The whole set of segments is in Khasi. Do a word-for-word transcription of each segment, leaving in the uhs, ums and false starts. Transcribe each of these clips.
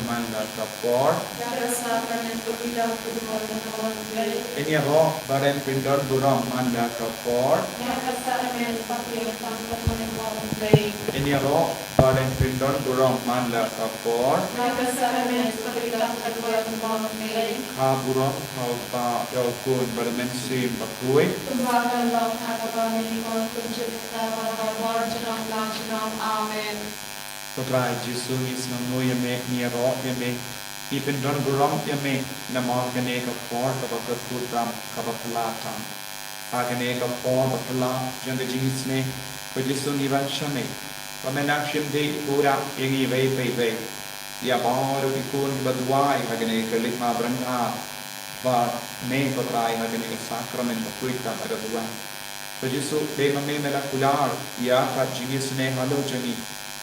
man la ka por. Ïa ka sakramen ka pyndonkam ka jong U Blei. Ngin ïaroh ba ren pyndonburom man la ka por. Ïa ka sakramen ka pyndonkam ka jong U Blei. Ngin ïaroh ba ren pyndonburom man la ka por. Ïa ka sakramen ka pyndonkam ka jong U Blei. Kha burom ha U Kpa, ha U Khun bad ha U Mynsiem Bakhuid. Kumba ka long ha kaba mynnyngkong, kumjuh mynta bad barabor, junom la junom. Amen. Ko Trai Jisu, ngi sngewnguh ïa me, ngi ïaroh ïa me, ngi pyndonburom ïa me namar kane ka por kaba kyrkhu tam, kaba phylla tam. Ha kane ka por ba phylla jong ka jingisynei, ko Jisu, ngi wan sha me ba men nang shim dei pura ïa ngi iwei pa iwei. Ïa baroh ki khun kiba duwai ha kane ka leit ma byrnga, ba me, ko Trai, ha kane ka sakramen bakhuid kaba duwai. Ko Jisu, dei ma me me la kular ïa ka jingisynei halor jong ngi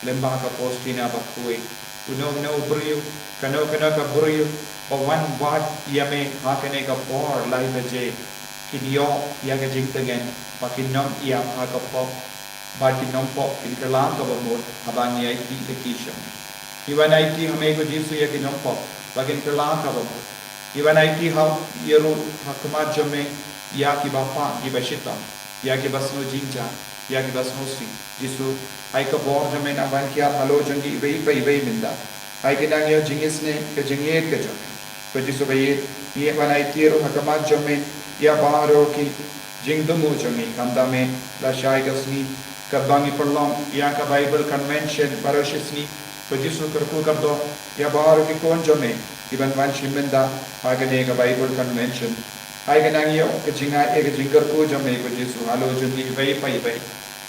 lyngba ka Postina Bakhuid. Uno uno u briew, kano kano ka briew ba wan wad ïa me ha kane ka por lai baje, kin ïoh ïa ka jingtngen, ba kin nym ïap ha ka pop, ba kin nym pop, kin kylla kaba mut haba ngi aiti ïa ki sha me. Ngi wan aiti ha me, ko Jisu, ïa ki nongpop ba kin kylla kaba mut. Ngi wan aiti ha, ïa ruh ha khmat jong me ïa kiba pang, kiba shitom, ïa kiba sngew jingjia, ïa kiba sngewsih. Jisu, ai ka bor jong me nang wan khia halor jong ngi iwei pa iwei mynta. Ai kin nang ïoh jingisynei ka jingïeit ka jong me. Ko Jisu ba ïeit, ngi wan aiti ruh ha khmat jong me ïa baroh ki jingthmu jong ngi, khamtam me la shai ka sngi, katba ngi pynlong ïa ka Bible Convention baroh shi sngi. Ko Jisu, kyrkhu kyrdoh ïa baroh ki khun jong me kiban wan shim bynta ha kane ka Bible Convention. Ai kin nang ïoh ka jingai, eh, ka jingkyrkhu jong me, ko Jisu, halor jong ngi iwei pa iwei.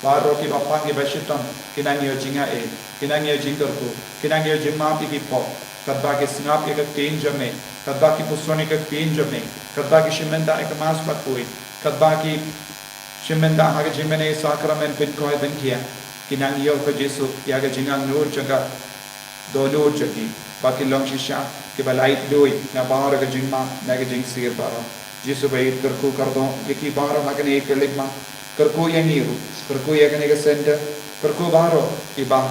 Baroh kiba pang, kiba shitom, kin nang ïoh jingai, kin nang ïoh jingkyrkhu, kin nang ïoh jingmap ïa ki pop, katba ki sngap ïa ka ktien jong me, katba ki puson ïa ka ktien jong me, katba ki shim bynta ïa ka Mass Bakhuid, katba ki shim bynta ha ka jingmane sakramen pynkoi pynkhiah, kin nang ïoh, ko Jisu, ïa ka jingangnud jong ka dohnud jong ki, ba kin long shisha kiba laitluid na baroh ka jingma, na ka jingsir baroh. Jisu ba ïeit, kyrkhu kyrdoh ïa ki baroh ha kane ka leit ma. Kyrkhu ïa ngi ruh, kyrkhu ïa kane ka center, kyrkhu baroh kiba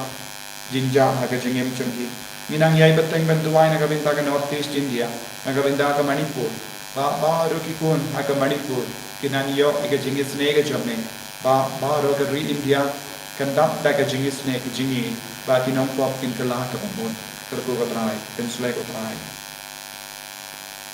jingjia ha ka jingim jong ki. Ngi nang ïai bteng ban duwai na ka bynta ka North East India, na ka bynta ka Manipur, ba baroh ki khun ha ka Manipur kin nang ïoh ïa ka jingisynei ka jong me, ba baroh ka ri India kan dap da ka jingisynei ka jong ngi, ba ki nongpop kin kylla kaba mut. Kyrkhu, ko Trai, pynslem, ko Trai.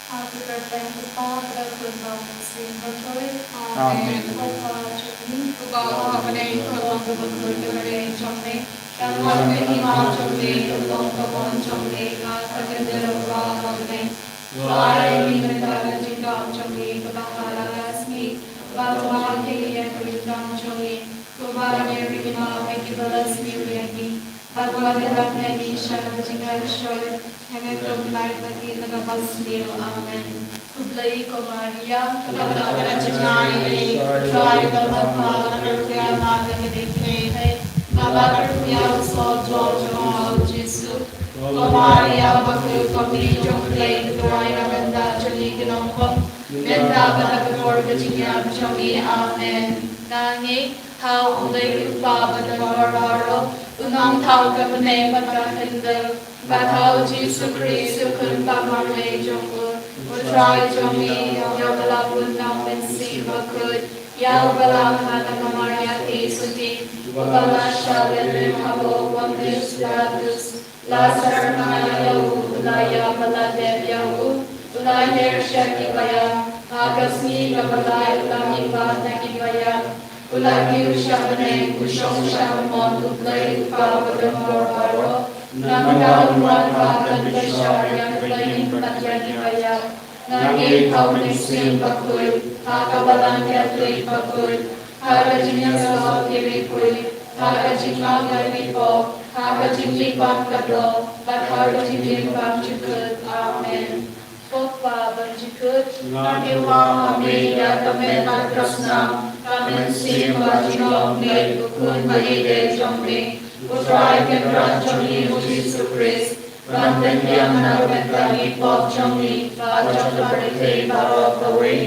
Ha ka kyrteng U Kpa bad U Khun bad U Mynsiem Bakhuid. Amen. Amen. Ko Kpa jong ngi uba ha bneng, ka long ka bakhuid ka kyrteng jong me. Kan wan ka hima jong me, kan long ka mon jong me, ha ka khyndew ruh ba ha bneng. To ai ïa ngi mynta ka jingkam jong ngi kaba ha la ka sngi. Bad to map ïa ngi ïa ki jingkam jong ngi, kumba ngi ruh ngi map ïa kiba la sniew ïa ngi. Bad wat ïarap ïa ngi sha ka jingïaishoi, hynrei to pynlait ïa ngi na kaba sniew. Amen. Khublei ko Maria, kaba don ka jingai, U Trai u don bad pha, la kyrkhu ïa me ha ki khynnah, bad la kyrkhu ïa u sawjor jong pha u Jisu. Ko Maria bakhuid, ko Mei jong U Blei, to duwai na ka bynta jong ngi ki nongpop, mynta bad ha ka por ka jingïap jong ngi. Amen. Nangta ha U Blei U Kpa badonbor baroh, u nongthaw ka bneng bad ka khyndew, bad ha u Jisu Khrist u Khun ba marwei jong u, U Trai jong ngi, ïa uba la bun na U Mynsiem Bakhuid, ïa uba la kha na ka Maria Theisotti, uba la shah lyndet ha u Pontius Pilatus, la syrngam ïa u, u la ïap bad la dep ïa u, u la hiar sha kiba ïap, ha ka sngi kaba lai u la mihpat na kiba ïap, u la kiew sha bneng, u shong sha ka mon U Blei U Kpa badonbor baroh. Nangta un wan ha ka bynta ban bishar ïa kiba ïeit bad ïa kiba ïap. Nangta ha U Mynsiem Bakhuid, ha ka Balang Katholik bakhuid, ha ka jingïasoh ki riewkhuid, ha ka jingmap ïa ki pop, ha ka jingmihpat ka doh, bad ha ka jingim bymjukut. Amen. Ko Kpa bymjukut, nga kyrpad ha me ïa ka met bad ka snam, ka mynsiem bad jinglong beit U Khun ba ïeit jong me, U Trai Kynrad jong ngi U Jisu Khrist, ban pynbiang na ka bynta ki pop jong ngi bad jong ka pyrthei baroh kawei.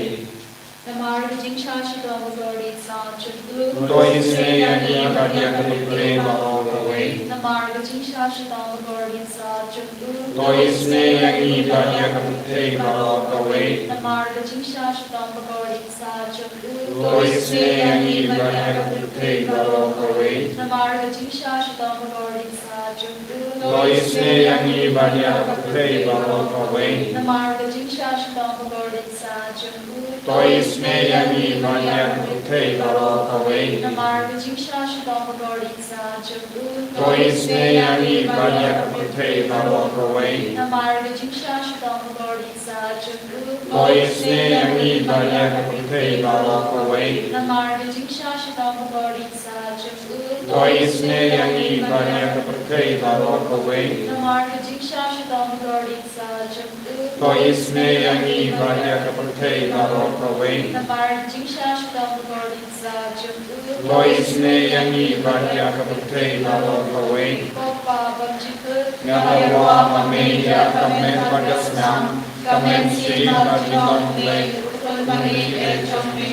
Namar ka jingshah shitom u Kordit Saw jong u, to isynei ïa ngi bad ïa ka pyrthei baroh kawei. Namar ka jingshah shitom bakordit sa jong u. To isynei ïa ngi bad ïa ka pyrthei baroh kawei. Namar ka jingshah shitom bakordit sa jong u. To isynei ïa ngi bad ïa ka pyrthei baroh kawei. Namar ka jingshah shitom bakordit sa jong u. To isynei ïa ngi bad ïa ka pyrthei baroh kawei. Namar ka jingshah shitom bakordit sa jong u. To isynei ïa ngi bad ïa ka pyrthei baroh kawei. Namar ka jingshah shitom bakordit sa jong u. To isynei ïa ngi bad ïa ka pyrthei baroh kawei. Namar ka jingshah shitom bakordit sa jong u. To isynei ïa ngi bad ïa ka pyrthei baroh kawei. Namar ka jingshah shitom bakordit sa jong u. To isynei ïa ngi bad ïa ka pyrthei baroh kawei. Namar ka jingshah shitom bakordit sa jong u. To isynei ïa ngi bad ïa ka pyrthei baroh kawei. Namar ka jingshah shitom bakordit sa jong u. To isynei ïa ngi bad ïa ka pyrthei baroh kawei. Ko Pa bymjukut, nga tyrwa ha me ïa ka met bad ka snam, ka mynsiem bad ka jinglong U Blei, U Khun ba ïeit jong me,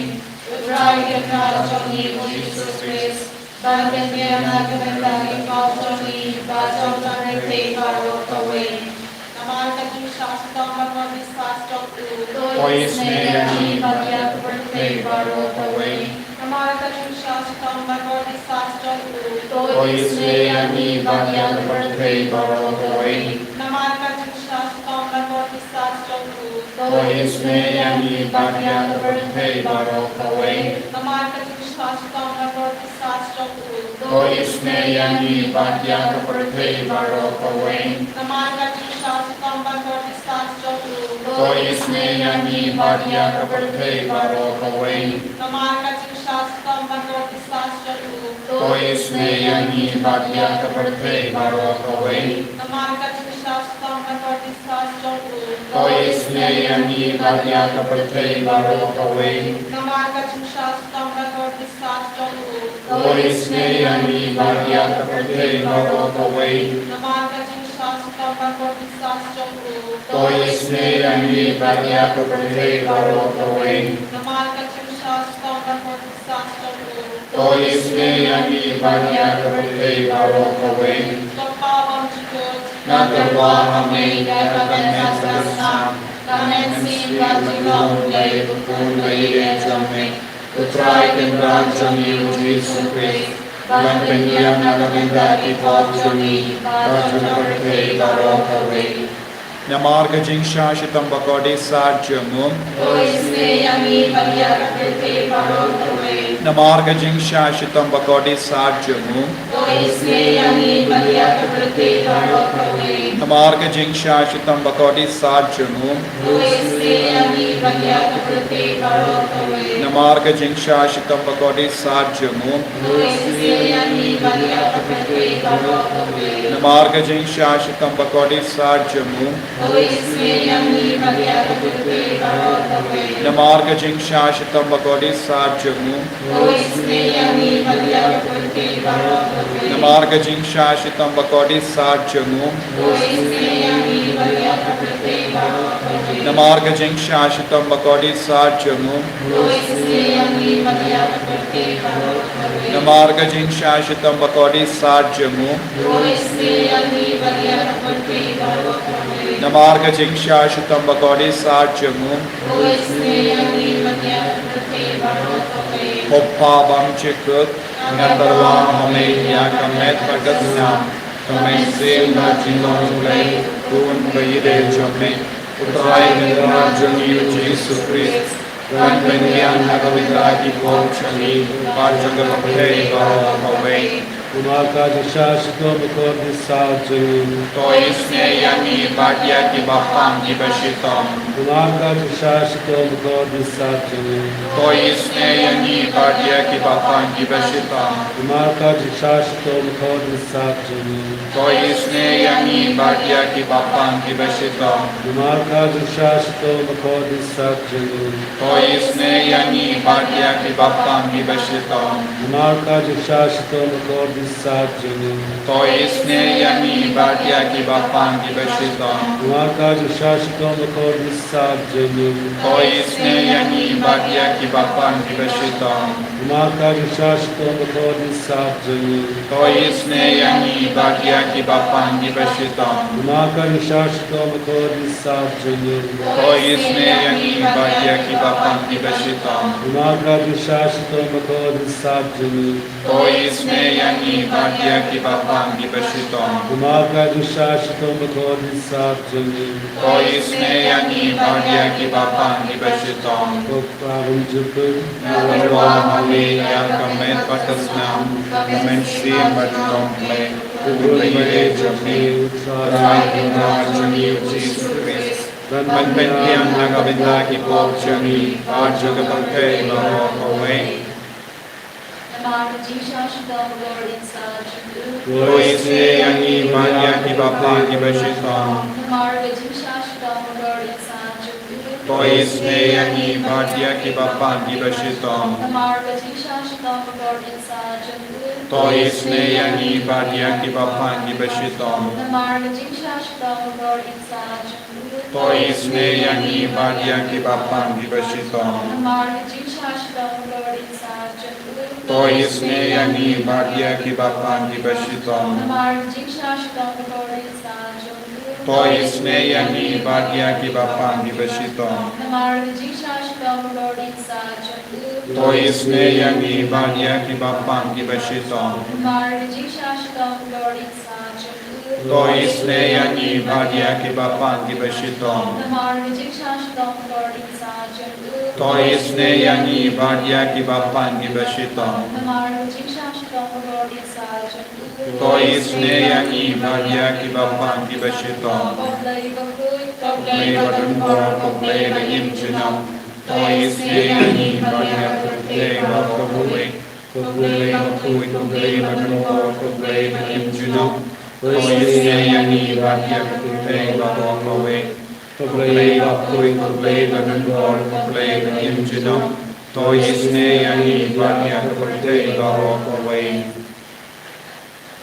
U Trai Kynrad jong ngi U Jisu Khrist, ban pynbiang na ka bynta ki pop jong ngi bad jong ka pyrthei baroh kawei. Namar ka jingshah shitom bakordit sa jong u. To isynei ïa ngi bad ïa ka pyrthei baroh kawei. Namar ka jingshah shitom bakordit sa jong u. To isynei ïa ngi bad ïa ka pyrthei baroh kawei. Namar ka jingshah shitom bakordit sa jong u. To isynei ïa ngi bad ïa ka pyrthei baroh kawei. Namar ka jingshah shitom bakordit sa jong u. To isynei ïa ngi bad ïa ka pyrthei baroh kawei. Namar ka jingshah shitom bakordit sa jong u. To isynei ïa ngi bad ïa ka pyrthei baroh kawei. Namar ka jingshah shitom bakordit sa jong u. To isynei ïa ngi bad ïa ka pyrthei baroh kawei. Namar ka jingshah shitom bakordit sa jong u. To isynei ïa ngi bad ïa ka pyrthei baroh kawei. Namar ka jingshah shitom bakordit sa jong u. To isynei ïa ngi bad ïa ka pyrthei baroh kawei. Namar ka jingshah shitom bakordit sa jong u. To isynei ïa ngi bad ïa ka pyrthei baroh kawei. Namar ka jingshah shitom bakordit sa jong u. To isynei ïa ngi bad ïa ka pyrthei baroh kawei. Ko Pa bymjukut, nga tyrwa ha me ïa ka met bad ka snam, ka mynsiem bad ka jinglong U Blei, U Khun ba ïeit jong me, U Trai Kynrad jong ngi U Jisu Khrist, ban pynbiang na ka bynta ki pop jong ngi bad jong ka pyrthei baroh kawei. Namar ka jingshah shitom bakordit sa jong u. To isynei ïa ngi bad ïa ka pyrthei baroh kawei. Namar ka jingshah shitom bakordit sa jong u. To isynei ïa ngi bad ïa ka pyrthei baroh kawei. Namar ka jingshah shitom bakordit sa jong u. To isynei ïa ngi bad ïa ka pyrthei baroh kawei. Namar ka jingshah shitom bakordit sa jong u. To isynei ïa ngi bad ïa ka pyrthei baroh kawei. Namar ka jingshah shitom bakordit sa jong u. To isynei ïa ngi bad ïa ka pyrthei baroh kawei. Namar ka jingshah shitom bakordit sa jong u. To isynei ïa ngi bad ïa ka pyrthei baroh kawei. Namar ka jingshah shitom bakordit sa jong u. To isynei ïa ngi bad ïa ka pyrthei baroh kawei. Namar ka jingshah shitom bakordit sa jong u. To isynei ïa ngi bad ïa ka pyrthei baroh kawei. Namar ka jingshah shitom bakordit sa jong u. To isynei ïa ngi bad ïa ka pyrthei baroh kawei. Namar ka jingshah shitom bakordit sa jong u. To isynei ïa ngi bad ïa ka pyrthei baroh kawei. Ko Pa bymjukut, nga tyrwa ha me ïa ka met bad ka snam, ka mynsiem bad ka jinglong U Blei, U Khun ba ïeit jong me, U Trai Kynrad jong ngi U Jisu Khrist, ban pynbiang na ka bynta ki pop jong ngi bad jong ka pyrthei baroh kawei. Namar ka jingshah shitom bakordit sa jong u. To isynei ïa ngi bad ïa kiba pang kiba shitom. Namar ka jingshah shitom bakordit sa jong u. To isynei ïa ngi bad ïa kiba pang kiba shitom. Namar ka jingshah shitom bakordit sa jong u. To isynei ïa ngi bad ïa kiba pang kiba shitom. Namar ka jingshah shitom bakordit sa jong u. To isynei ïa ngi bad ïa kiba pang kiba shitom. Namar ka jingshah shitom bakordit Sap jong ngi. To isynei ïa ngi bad ïa kiba pang kiba shitom. Namar ka jingshah shitom bakordit sap jong ngi. To isynei ïa ngi bad ïa kiba pang kiba shitom. Namar ka jingshah shitom bakordit sap jong ngi. To isynei ïa ngi bad ïa kiba pang kiba shitom. Namar ka jingshah shitom bakordit sap jong ngi. To isynei ïa ngi bad ïa kiba pang kiba shitom. Namar ka jingshah shitom bakordit sap jong ngi. To isynei ïa ngi bad ïa kiba pang kiba shitom. Namar ka jingshah shitom bakordit sap jong ngi. To isynei ïa ngi bad ïa kiba pang kiba shitom. Ko Kpa ba jyrpang. Ngi wan ïa ka met bad ka snam, ka mynsiem bad ka long Blei. Ka bun ba ïeit jong ngi, U Trai, U Trai jong ngi U Jisu Khrist. Ban pynbiang na ka bynta ki pop jong ngi bad jong ka pyrthei baroh kawei. Namar ka jingshah shitom bakordit sap jong u. To isynei ïa ngi bad ïa kiba pang kiba shitom. Namar ka jingshah shitom bakordit sap jong u. To isynei ïa ngi bad ïa kiba pang kiba shitom. Namar ka jingshah shitom bakordit sap jong u. To isynei ïa ngi bad ïa kiba pang kiba shitom. Namar ka jingshah shitom bakordit sap jong u. To isynei ïa ngi bad ïa kiba pang kiba shitom. Namar ka jingshah shitom bakordit sap jong u. To isynei ïa ngi bad ïa kiba pang kiba shitom. Namar ka jingshah shitom bakordit sap jong u. To isynei ïa ngi bad ïa kiba pang kiba shitom. Namar ka jingshah shitom bakordit sap jong u. To isynei ïa ngi bad ïa kiba pang kiba shitom. Namar ka jingshah shitom bakordit sap jong u. To isynei ïa ngi bad ïa kiba pang kiba shitom. Namar ka jingshah shitom bakordit sap jong u. To isynei ïa ngi bad ïa kiba pang kiba shitom. Namar ka jingshah shitom bakordit sap jong u. To isynei ïa ngi bad ïa kiba pang kiba shitom. Ko Blei bakhuid, ko Blei badonbor, ko Blei ba im junom. To isynei ïa ngi bad ïa ka pyrthei baroh kawei. Ko Blei bakhuid, ko Blei badonbor, ko Blei ba im junom. To isynei ïa ngi bad ïa ka pyrthei baroh kawei. Ko Blei bakhuid, ko Blei badonbor, ko Blei ba im junom. To isynei ïa ngi bad ïa ka pyrthei baroh kawei.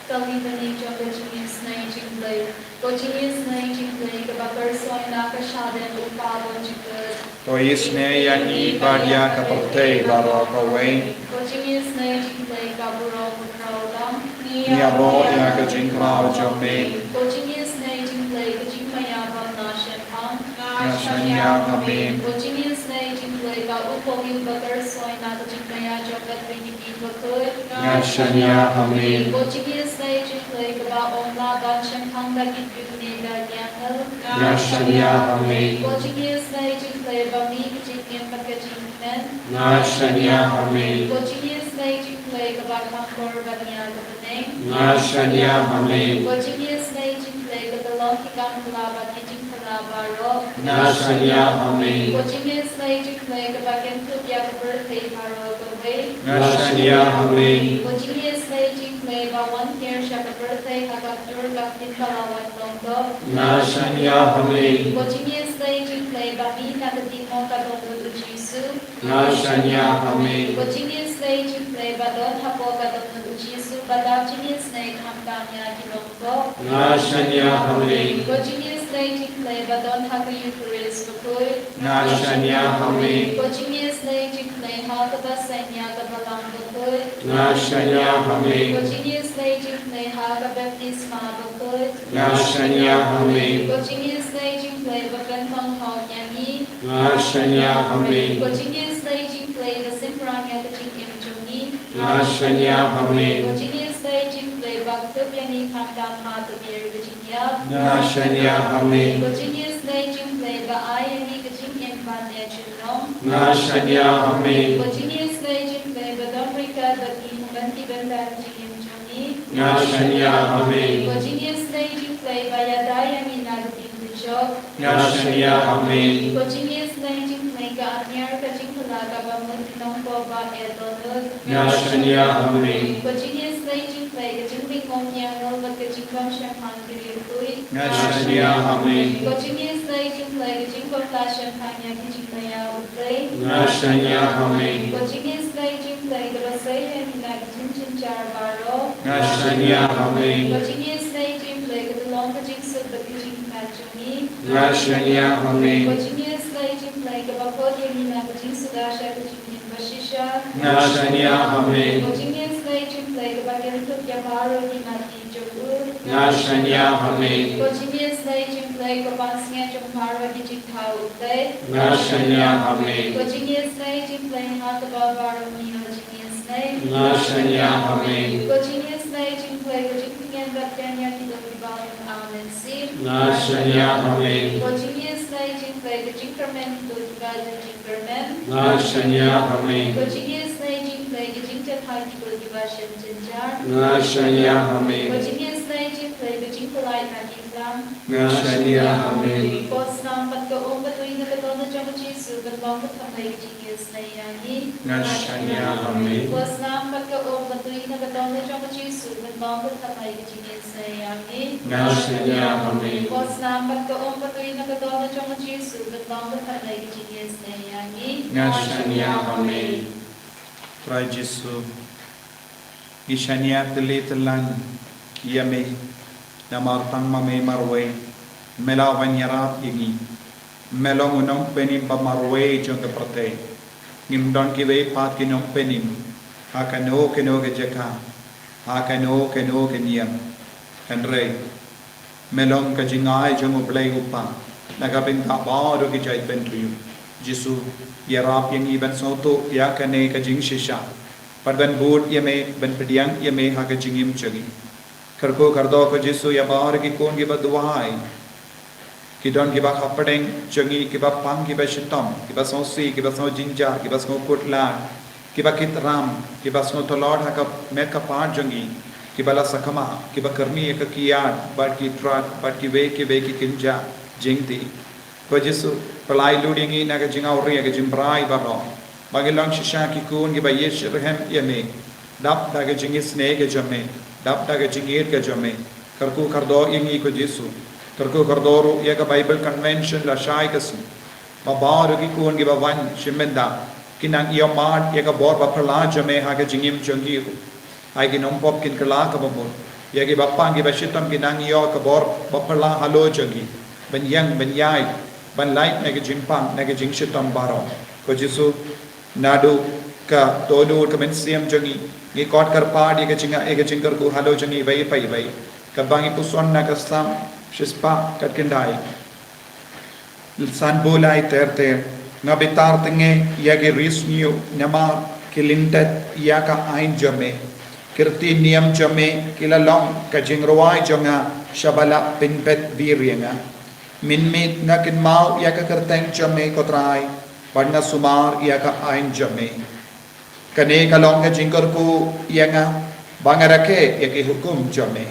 Ka litany jong ka jingisynei jong U Blei. Ko jingisynei jong U Blei kaba kyrsoi na ka shadem u Kpa ba jylliew. To isynei ïa ngi bad ïa ka pyrthei baroh kawei. Ko jingisynei jong U Blei ka burom bakhraw tam. Ngi ïa buh ïa ka jingkhlaw jong me. Ko jingisynei jong U Blei ka jingmaïa bym lah shemphang. Nga shaniah ha me. Ko jingisynei jong U Blei ka u kohnguh ba kyrsoi na ka jingmaïa jong ka Trinity bakhuid. Nga shaniah ha me. Ko jingisynei jong U Blei kaba ym lah ban shemphang da ki briew ne da ki angel. Nga shaniah ha me. Ko jingisynei jong U Blei ba mih ka jingim bad ka jingkmen. Nga shaniah ha me. Ko jingisynei jong U Blei kaba kham kor bad ïa ka bneng. Nga shaniah ha me. Ko jingisynei jong U Blei kaba long ki kam phylla bad ki jingphylla baroh. Nga shaniah ha me. Ko jingisynei jong U Blei kaba kynthup ïa ka pyrthei baroh kawei. Nga shaniah ha me. Ko jingisynei jong U Blei ba wan hiar sha ka pyrthei ha ka ktur ka ktien ba la wan long doh. Nga shaniah ha me. Ko jingisynei jong U Blei ba mih na ka ding mo ka dohnud U Jisu. Nga shaniah ha me. Ko jingisynei jong U Blei ba don hapoh ka dohnud U Jisu ba da ka jingisynei khamtam ïa ki long doh. Nga shaniah ha me. Ko jingisynei jong U Blei ba don ha ka Eukharist bakhuid. Nga shaniah ha me. Ko jingisynei jong U Blei ha kaba seng ïa ka Balang bakhuid. Nga shaniah ha me. Ko jingisynei jong U Blei ha ka baptisma bakhuid. Nga shaniah ha me. Ko jingisynei jong U Blei ba pynpang hok ïa ngi. Nga shaniah ha me. Ko jingisynei jong U Blei ba synran ïa ka jingim jong ngi. Nga shaniah ha me. Ko jingisynei jong U Blei ba kdup ïa ngi khamtam ha ka biar ka jingïap. Nga shaniah ha me. Ko jingisynei jong U Blei ba ai ïa ngi ka jingim ban ïa junom. Nga shaniah ha me. Ko jingisynei jong U Blei ba don ryngkat bad ngi ha man ki bynta ka jingim jong ngi. Nga shaniah ha me. Ko jingisynei jong U Blei ba ïada ïa ngi na ka ding ka jop. Nga shaniah ha me. Ko jingisynei jong U Blei ka amiar ka jingphylla kaba mut ki nongpop ba eh dohnud. Nga shaniah ha me. Ko jingisynei jong U Blei ka jinglyngngoh ki angel bad ka jingbym shemphang ki riewkhuid. Nga shaniah ha me. Ko jingisynei jong U Blei ka jingbym lah shemphang ïa ki jingmaïa U Blei. Nga shaniah ha me. Ko jingisynei jong U Blei kaba sei ïa ngi na ki jingtynjuh Nga shaniah ha me. Ko jingïaseng jong U Blei ka long ka jingsuk bad ka jingpynïaid jong ngi. Nga shaniah ha me. Ko jingïaseng jong U Blei kaba khot ïa ngi na ka jingsuda sha ka jingim bashisha. Nga shaniah ha me. Ko jingïaseng jong U Blei kaba kynthup ïa baroh ki mat ki jong u. Nga shaniah ha me. Ko jingïaseng jong U Blei kaba sngewthuh baroh ki jingthaw U Blei. Nga shaniah ha me. Ko jingïaseng jong U Blei ha kaba baroh ngi ïoh jingïaseng. Nga shaniah ha me. Ko jingïaseng jong U Blei ka jingpynïaid bad ka ïa ki doh kiba amen si. Nga shaniah ha me. Ko jingïaseng jong U Blei ka jingkyrmen ki doh kiba jingkyrmen. Nga shaniah ha me. Ko jingïaseng jong U Blei ka jingtep ha ki doh kiba shem jynjar. Nga shaniah ha me. Ko jingïaseng jong U Blei ka jingpyllait na ki klam. Nga shaniah ha me. Ko snam bad ka um ka tui na ka dohnud jong U Jisu kan long ka thymmai ka jingïaseng ïa ngi. Nga shaniah ha me. Ko snam bad ka um ka tui na ka dohnud jong U Jisu kan long ka thymmai ka jingïaseng ïa ngi. Nga shaniah ha me. Ko snam bad ka um ka tui na ka dohnud jong U Jisu kan long ka thymmai ka jingïaseng ïa ngi. Nga shaniah ha me. Trai Jisu, ngi shaniah tylli tyllan ïa me, namar tang ma me marwei me la wan ïarap ïa ngi. Me long u nongpynim ba marwei jong ka pyrthei. Ngim don kiwei pat ki nongpynim ha kano kano ka jaka, ha kano kano ka niam. Hynrei me long ka jingai jong U Blei U Kpa na ka bynta baroh ki jaitbynriew. Jisu, ïarap ïa ngi ban sngewthuh ïa kane ka jingshisha bad ban bud ïa me, ban pdiang ïa me ha ka jingim jong ngi. Kyrkhu kyrdoh ko Jisu ïa baroh ki khun kiba duwai. Ki don kiba hapdeng jong ngi, kiba pang, kiba shitom, kiba sngewsih, kiba sngew jynjar, kiba sngew kut lad, kiba kit ram, kiba sngew tlot ha ka met ka phad jong ngi, kiba la sakma, kiba kyrni ïa ka kiad bad ki trat bad kiwei kiwei ki kynja jingtih. Ko Jisu, pynlait lut ïa ngi na ka jingawria, ka jingbrai baroh, ba ngin long shisha ki khun kiba ïeit shitrhem ïa me, dap da ka jingisynei ka jong me, dap da ka jingïeit ka jong me. Kyrkhu kyrdoh ïa ngi ko Jisu. Kyrkhu kyrdoh ruh ïa ka Bible Convention lashai ka sngi, ba baroh ki khun kiba wan shim bynta kin nang ïoh mad ïa ka bor ba phylla jong me ha ka jingim jong ki ruh. Ai ki nongpop kin kylla kaba mut, ïa kiba pang kiba shitom kin nang ïoh ka bor ba phylla halor jong ki, ban ïeng ban ïaid, ban lait na ka jingpang na ka jingshitom baroh. Ko Jisu, naduh ka dohnud ka mynsiem jong ngi, ngi khot kyrpad ïa ka jingngeit, ïa ka jingkyrkhu halor jong ngi iwei pa iwei, kaba ngi puson na ka Salm shispah khatkhyndai. Sanphew lai ter ter. Nga bitar tynge ïa ki ri sniew namar ki lyndet ïa ka aiñ jong me. Ki riti niam jong me ki la long ka jingrwai jong nga, shaba la pynbeit wir ïa nga. Mynmiet nga kynmaw ïa ka kyrteng jong me ko Trai, bad nga sumar ïa ka aiñ jong me. Kane ka long ka jingkyrkhu ïa nga, ba nga rakhe ïa ki hukum jong me.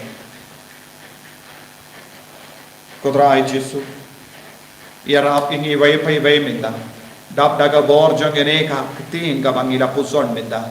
Ko Trai Jisu, ïarap ïa ngi iwei pa iwei mynta. Dap da ka bor jong kane ka ktien kaba ngi la puson mynta,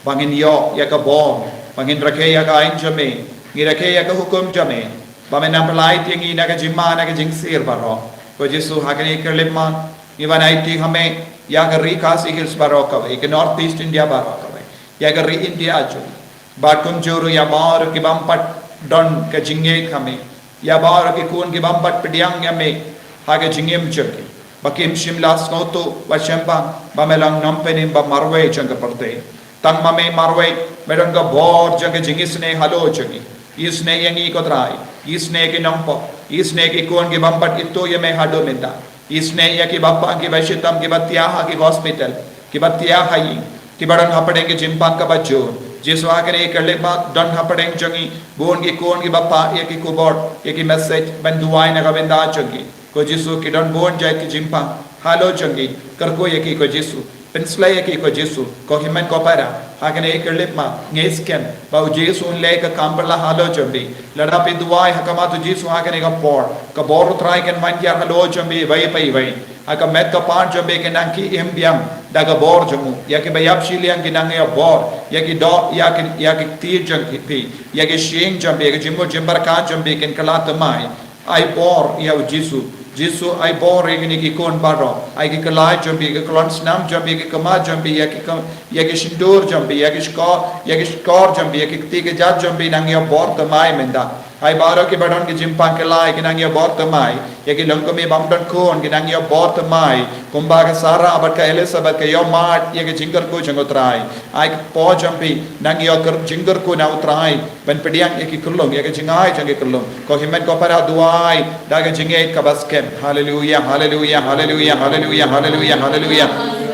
ba ngin ïoh ïa ka bor, ba ngin rakhe ïa ka aiñ jong me, ngin rakhe ïa ka hukum jong me, ba men nang pynlait ïa ngi na ka jingma na ka jingsir baroh. Ko Jisu, ha kane ka khyllipmat ngi wan aiti ha me ïa ka ri Khasi Hills baroh kawei, ka North East India baroh kawei, ïa ka ri India jong ngi. Bad kumjuh ruh ïa baroh ki bym pat don ka jingngeit ha me, ïa baroh ki khun ki bym pat pdiang ïa me ha ka jingim jong ki, ba kim shym la sngewthuh, ba shym bang ba me long nongpynim ba marwei jong ka pyrthei. Tang ma me marwei me don ka bor jong ka jingisynei halor jong ngi. Isynei ïa ngi ko Trai, isynei ïa ki nongpop, isynei ïa ki khun ki bym pat ithuh ïa me haduh mynta. Isynei ïa kiba pang, kiba shitom, kiba thiah ha ki hospital, kiba thiah ha ïing, kiba don hapdeng ki jingpang kaba jur. Jisu, ha kane ka khyllipmat don hapdeng jong ngi bun ki khun kiba pang ïa ki khubor, ïa ki message ban duwai na ka bynta jong ki. Ko Jisu, ki don bun jait ki jingpang halor jong ki. Kyrkhu ïa ki ko Jisu. Pynsleh ïa ki ko Jisu. Ko hynmen ko para, ha kane ka khyllipmat ngi skhem ba U Jisu un leh ka kam phylla halor jong phi. Lada phi duwai ha khmat U Jisu ha kane ka por, ka bor U Trai kan wan hiar halor jong phi iwei pa iwei. Ha ka met ka phad jong phi kin nang ki im biang da ka bor jong u. Ïa kiba ïap shiliang kin nang ïa bor. Ïa ki doh, ïa ki, ïa ki kti jong phi, ïa ki shyieng jong phi, ïa ki jingmut jingpyrkhat jong phi kin kylla thymmai. Ai bor ïa u Jisu. Jisu ai bor ïa kine ki khun baroh. Ai ki khlaiñ jong phi, ki khlon snam jong phi, ki khmat jong phi, ïa ki khmat, ïa ki shyntur jong phi, ïa ki shkor, ïa ki shkor jong phi, ïa ki kti ki jait jong phi, nang ïoh bor thymmai mynta. Ai baroh kiba don ki jingpang ki lai, ki nang ïoh bor thymmai. Ïa ki longkmie bym don khun, ki nang ïoh bor thymmai. Kumba ka Sarah bad ka Elizabeth ka ïoh mad ïa ka jingkyrkhu jong u Trai. Ai ka por jong phi nang ïoh kyr-, jingkyrkhu na u Trai. Ban pdiang ïa ki khyllung, ïa ka jingai jong ki khyllung. Ko hynmen ko para, duwai da ka jingngeit kaba skhem. Haleluia, haleluia, haleluia, haleluia, haleluia, haleluia.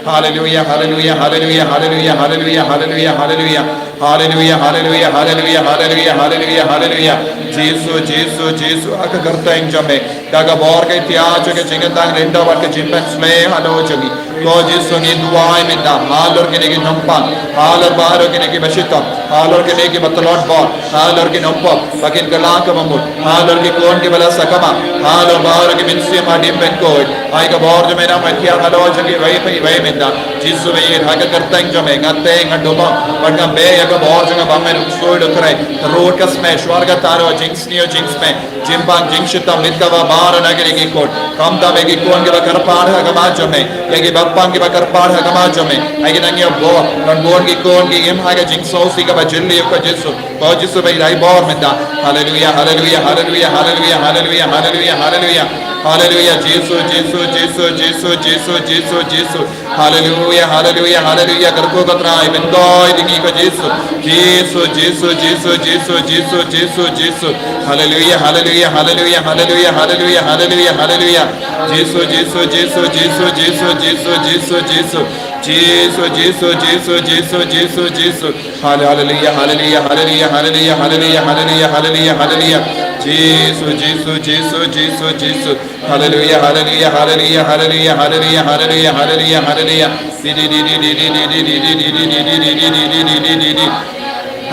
Haleluia, haleluia, haleluia, haleluia, haleluia, haleluia, haleluia. Haleluia, haleluia, haleluia, haleluia, haleluia, haleluia. Jisu, Jisu, Jisu, ha ka kyrteng jong me. Da ka bor ka ïtiar jong ka jingïatang ringdaw bad ka jingpynsleh halor jong ngi. Ko Jisu ngi duwai mynta halor kine ki nongpang, halor baroh kine kiba shitom, halor kine kiba tlot bor, halor ki nongpop ba kin kylla kaba mut, halor ki khun kiba la sakma, halor baroh ki mynsiem haduh ban khuid. Ai ka bor jong me nang ban thiah halor jong kiwei pa kiwei mynta. Jisu ba ïeit, ha ka kyrteng jong me nga tei, nga duwai bad nga beh ïa ka bor jong nga ba men u ksuid u khrei. Rud ka smet, shuwa ka taro, jingsniew jingsmet, jingpang jingshitom, bit kaba baroh na kine ki khun. Khamtam ïa ki khun kiba kyrpad ha khmat jong me, ïa kiba pang kiba kyrpad ha khmat jong me. Ai ki nang ïoh bor, don bun ki khun ki im ha ka jingsngewsih kaba jylliew, ko Jisu. Ko Jisu ba ïeit, ai bor mynta. Haleluia, haleluia, haleluia, haleluia, haleluia, haleluia, haleluia. Haleluia, Jisu, Jisu, Jisu, Jisu, Jisu, Jisu, Jisu. Haleluia, haleluia, haleluia. Kyrkhu ko Trai, pynkhuid ïa ngi ko Jisu. Jisu, Jisu, Jisu, Jisu, Jisu, Jisu, Jisu. Haleluia, haleluia, haleluia, haleluia, haleluia, haleluia, haleluia. Jisu, Jisu, Jisu, Jisu, Jisu, Jisu, Jisu, Jisu. Jisu, Jisu, Jisu, Jisu, Jisu, Jisu. Hale-, haleluia, haleluia, haleluia, haleluia, haleluia, haleluia, haleluia, haleluia. Jisu, Jisu, Jisu, Jisu, Jisu. Haleluia, haleluia, haleluia, haleluia, haleluia, haleluia, haleluia, haleluia. Di, di, di.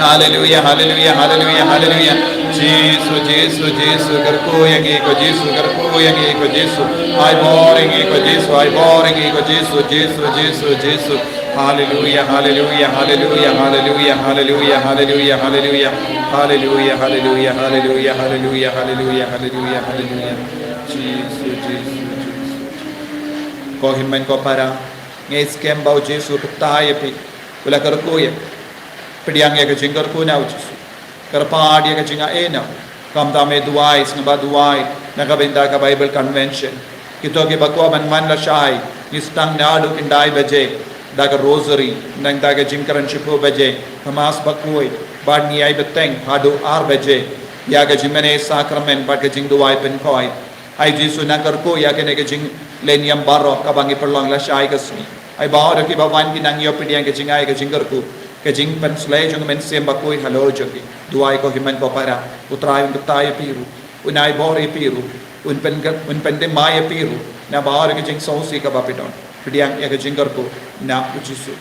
Haleluia, haleluia, haleluia, haleluia. Jisu, Jisu, Jisu, kyrkhu ïa ngi ko Jisu, kyrkhu ïa ngi ko Jisu. Ai bor ïa ngi ko Jisu, ai bor ïa ngi ko Jisu, Jisu, Jisu, Jisu. Haleluia, haleluia, haleluia, haleluia, haleluia, haleluia, haleluia. Haleluia, haleluia, haleluia, haleluia, haleluia, haleluia, haleluia. Jisu, Jisu, Jisu. Ko hynmen ko para, ngi skhem ba u Jisu u batai ïa phi. U la kyrkhu ïa phi. Pdiang ïa ka jingkyrkhu na u Jisu. Kyrpad ïa ka jingaiei na u. Khamtam me duwai, sngewbha duwai na ka bynta ka Bible Convention. Kito kiba kwah ban wan lashai, ngi sdang naduh khyndai baje da ka Rosary, nangta ka jingkren shiphew baje ka Mass bakhuid, bad ngi ïai bteng haduh ar baje ïa ka jingmane Sakramen bad ka jingduwai pynkhuid. Ai Jisu, nang kyrkhu ïa kane ka jingleh niam baroh kaba ngi pynlong lashai ka sngi. Ai baroh kiba wan ki nang ïoh pdiang ka jingai ka jingkyrkhu, ka jingpynsleh jong ka Mynsiem Bakhuid halor jong ki. Duwai ko hynmen ko para, u Trai un batai ïa phi ruh, un ai bor ïa phi ruh, un pyn-, un pynthymmai ïa phi ruh na baroh ka jingsngewsih kaba phi don. Pdiang ïa ka jingkyrkhu na u Jisu.